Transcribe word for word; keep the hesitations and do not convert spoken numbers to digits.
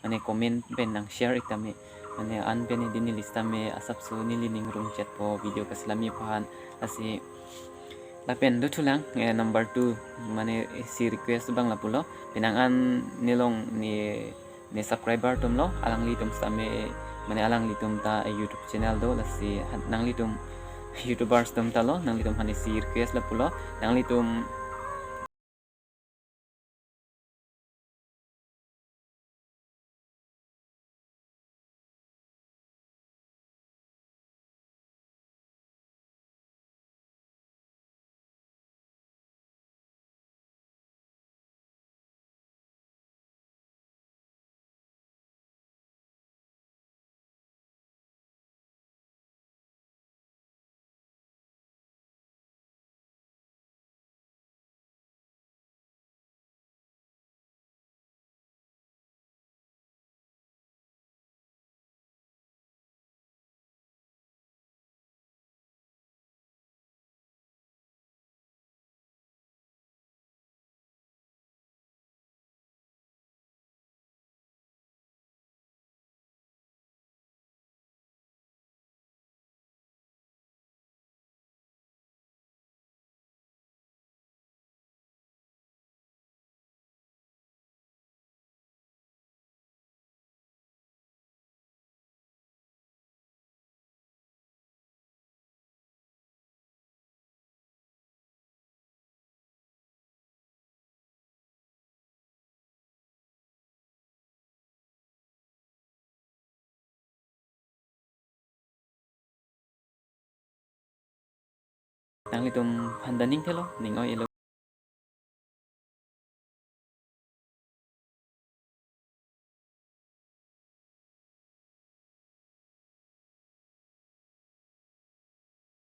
mane comment pen nang share ik tame. Mane an pen hedi neli sitame asapso neli ning rung chetpo video kaselam aphan. Lasi lapen dothulang, eh, number two, mane isi request abang lapulo. Penang an nelong ne, ne subscriber atum lo, alanglitum sitame, mane alanglitum ta, eh, YouTube channel do, lasi han nanglitum YouTubers atum ta lo, nanglitum aphan isi request lapulo, nanglitum Nanglitum aphan ta ning thelo, ning oi-elo.